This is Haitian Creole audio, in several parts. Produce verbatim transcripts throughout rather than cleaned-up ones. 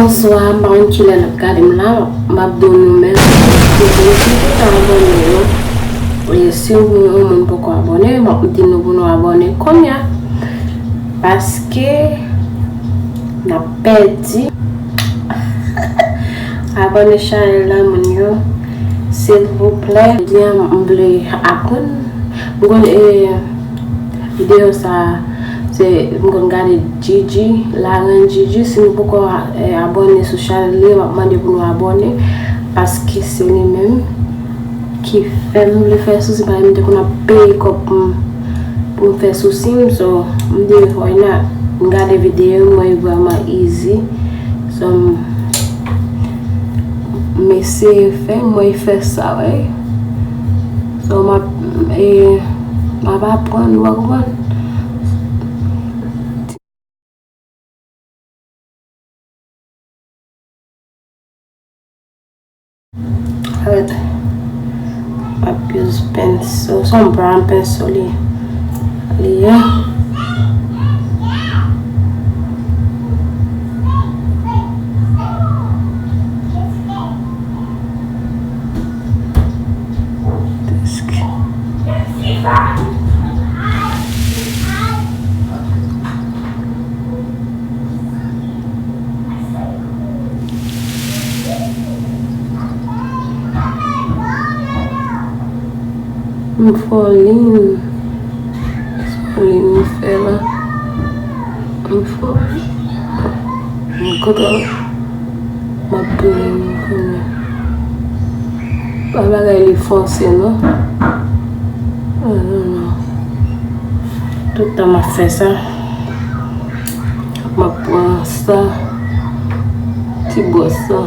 Bonswa, m pa konn kilè n ap gade m la, m ap di nou mèsi pou tout moun ki te ka abòne yo. E si yon moun poko abòne, m ap di nou pou nou abòne kounye a. Paske n ap pèdi abòne chanèl la, moun yo. Silvouplè, jodi a m vle aprann. M konn, e, videyo sa, se, m konn gade Gigi, Larenn Gigi. Si nou poko, e, abòne sou chanèl li, m ap mande pou nou abòne, paske se li menm ki fè m vle fè sousi, paske m te konn ap peye kòb pou m, pou m fè sousi m. So, m di, why not? M gade videyo, m wè vrèman easy. So, m, m eseye fè, m wè fè sa, wi. So, m ap, e, m ap aprann, w konprann? Alright. M ap use pencil. Se yon brown pencil li, li ye. M fè yon liy. Se yon liy m fè la. M fè yon liy. M kontan. M ap tounen kounye a. Pa bagay li fonse non. Ah, non, non. Tout tan m ap fè sa. M ap pran sa. Ti bwòs sa.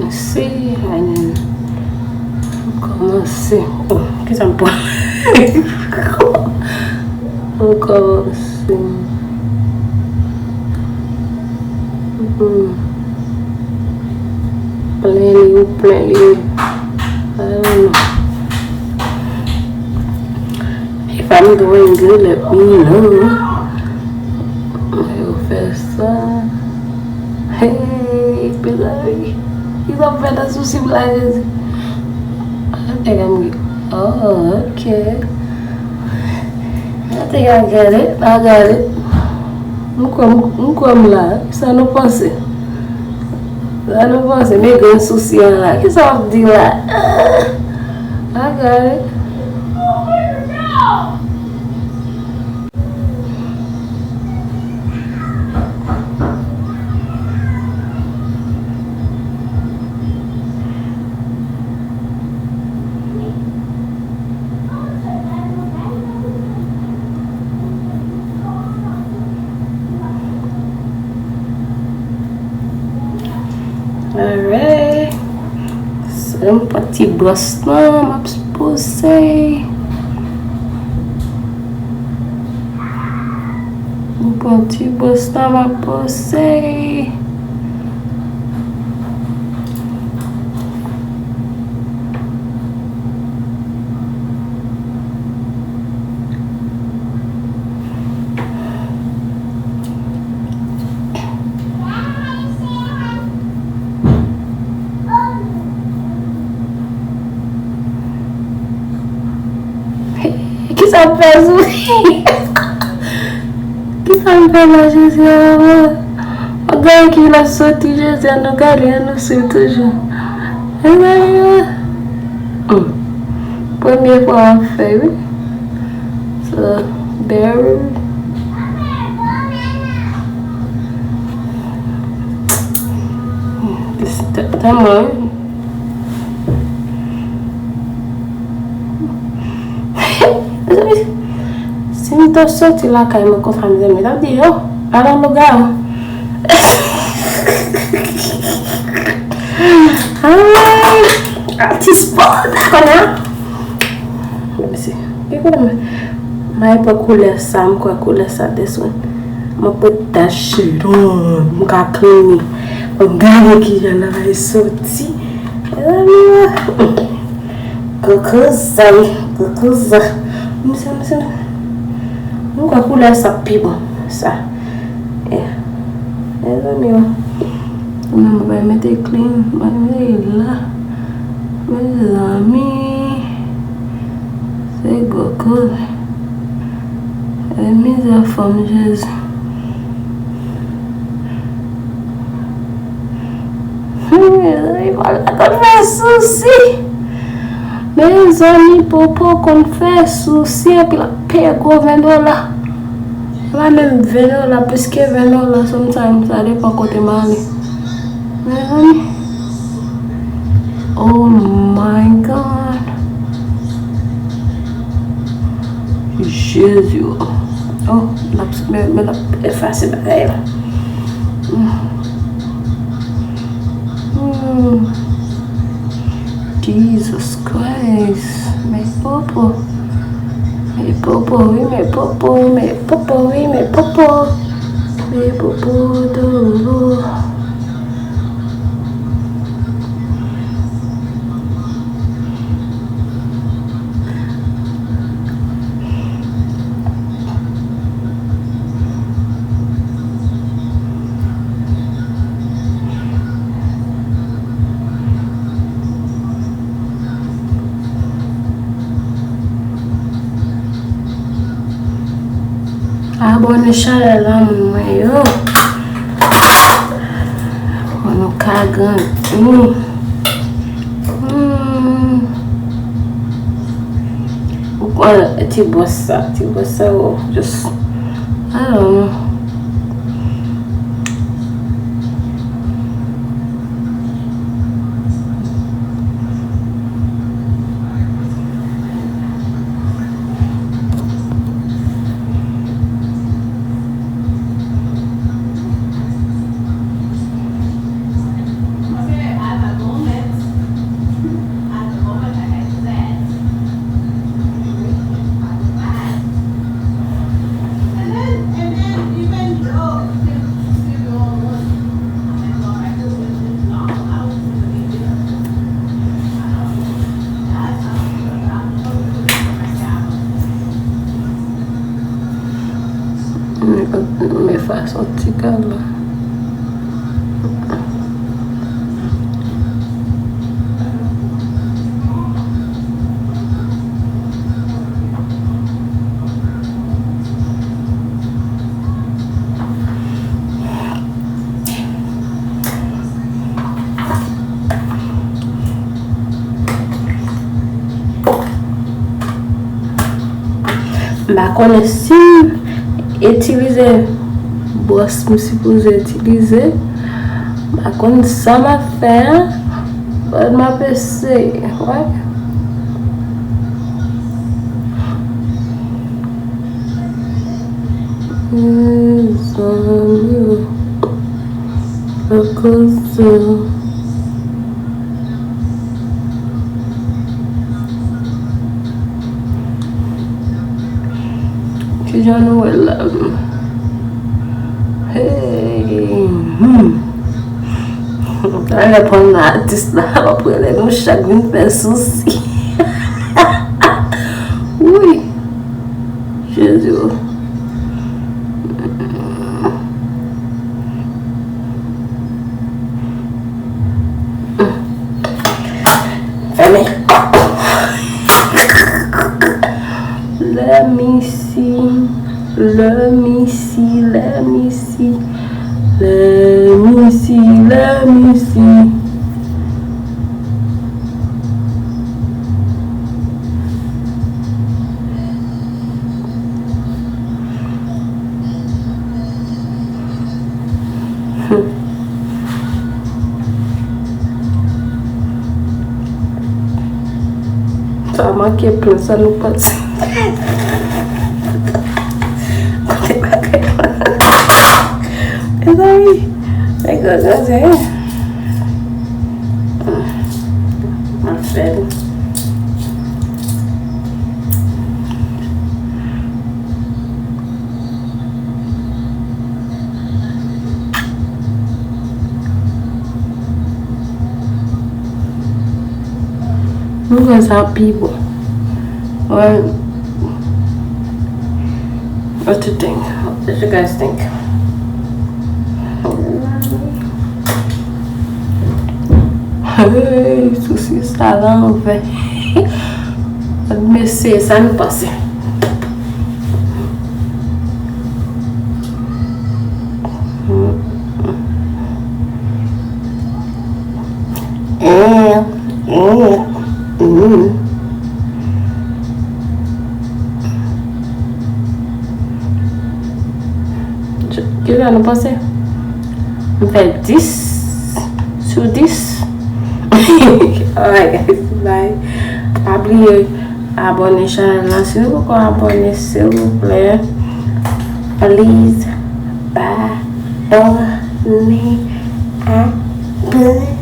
Se, ann kòmanse. Oh, kisa m pran? Ann kòmanse. Hmm. Plen li, ou plen li. I don't know. If I'm doing good, let me know. Yo fè sa. Hey, mezanmi. Kisa m fè nan sousi m la, Jezi? Gade m. Oh, ok. Gade, gade, gade. M kwè, m kwè m la. Sa nou panse? Sa nou panse? Men grenn sousi an la. Kisa w ap di la? Gade. Alright. So, m pran ti bwòs lan, m ap poze. M pran ti bwòs lan, m ap poze. Kisa m fè sou? Kisa m fè la, Jezi a, mwen? Gade ki l ap soti, Jezi, ann nou gade, ann nou swiv toujou. Mezanmi, hmm. Premye fwa m ap fè, wi. So, bear with me. This, tèlman, wi. Mezanmi, si m te soti lakay mwen konsa, mezanmi, m t ap di, yo, ala lougawou. Ay, atis pa konnen. Let me see. Ki koulè m? M al pran koulè sa, m kwè koulè sa this one. Mwen ap ret dash long, m ka clean li. Mwen gade kijan l ap soti. Mezanmi, kokoza, wi, kokoza. Misye, misye. Mwen kwè koulè sa pi bon, sa. Yeah. Mezanmi, mwen pa mete clean, mwen mete la. Mezanmi. Se gwo koze. E mizè fanm, Jezi. Hmm, mezanmi, Popo konn fè sousi. Mezanmi, Popo konn fè sousi, epi l ap peye gwo ven dola. E pa menm ven dola, plis ke ven dola, sometimes, sa depann kote m ale. Mezanmi. Oh my God. Jezi. Oh, l ap, men, men l ap efase bagay la. Hmm. Jesus Christ. Men Popo. Men Popo, wi, men Popo, men Popo, wi, men Popo. Men Popo, doulou. Abòne chanèl la, moun mwen yo. Pou nou ka grandi. Hmm. Ou konn ti bòs sa, ti bòs sa, yo just, I don't know. Men fason ti kal la. M pa konnen si m itilize bwòs m sipoze itilize. M pa konn sa m ap fè a. But m ap eseye, wi. Mezanmi, akoz de kijan nou wè l la? Hey, hmm. Talè pandan atis la, m ap rele nou chak vin fè sousi. Wi. Jezi. Fèmen. Let me see. Let me see. Let me see. Let me see. Let me see. Sa manke plen, sa nou pati. Kote bagay la? Mezanmi, nèg la grandiyen. M ap fè l. Mwen sa pi bon. Mwen, what you think? What you guys think? Hey, sousi sa la anvè. Mesye, sa nou panse? Kisa nou panse? M fè dis sou dis. Alright, guys, bye. Pa bliye abòne chanèl la si nou poko abòne, silvouplè. Please, abòne, abòne.